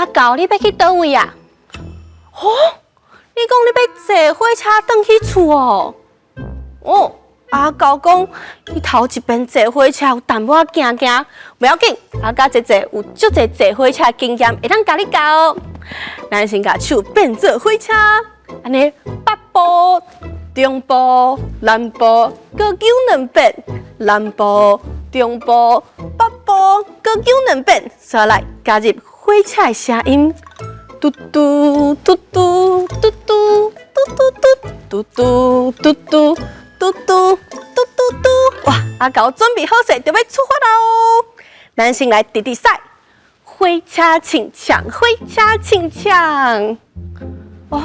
阿狗，你欲去佗位啊？哦，你講你欲坐火車轉去厝哦？哦，阿狗講，伊頭一遍坐火車有淡薄仔驚驚，無要緊，阿狗姐姐有足濟坐火車經驗，會當共你教。咱先共手變做火車，按呢北部、中部、南部閣扭兩遍，南部、中部、北部閣扭兩遍，煞來加入火車的聲音，嘟嘟嘟嘟嘟嘟嘟嘟嘟嘟嘟嘟嘟嘟嘟嘟嘟，哇！阿狗準備好勢，就欲出發囉！咱先來直直駛，火車親鏘，火車親鏘。哦，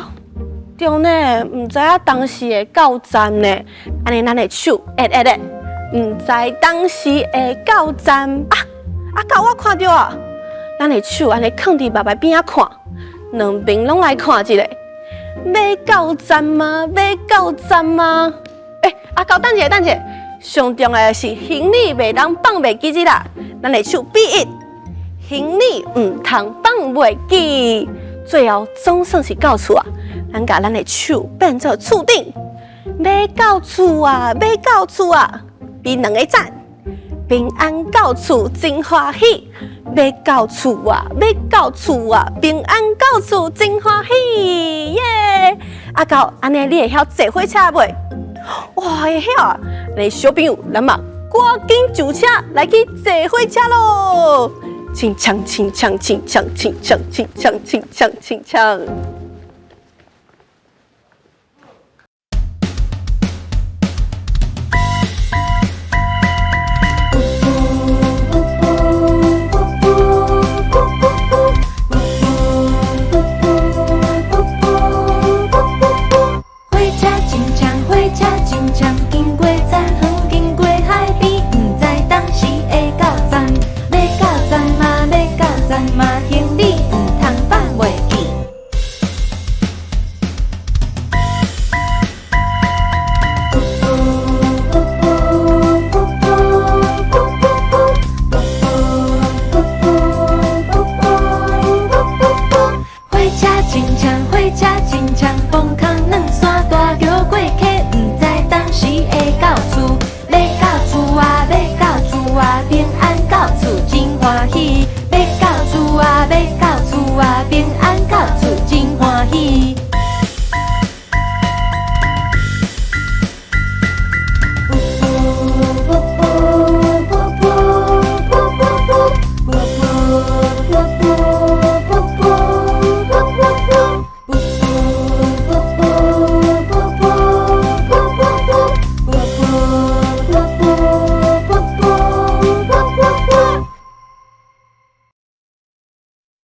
對呢，毋知影當時會到站呢。按呢，咱的手按按咧，毋知當時會到站啊！阿狗，我看著啊，咱的手按呢囥佇目袋邊仔看，兩邊攏來看一下，欲到站嗎？欲到站嗎？欸，阿狗，等一下，等一下，上重要的是行李袂當放袂記得啦。咱的手比一，行李毋通放袂記。最後總算是到厝啊！咱共咱的手變做厝頂，欲到厝啊，欲到厝啊，比兩個讚，平安到厝真歡喜。欲到厝啊，欲到厝啊，平安到厝真歡喜耶！阿狗，按呢你會曉坐火車未？哇，會曉啊！你小朋友，咱嘛趕緊上車來去坐火車囉！輕鏘輕鏘輕鏘輕鏘輕鏘輕鏘輕鏘。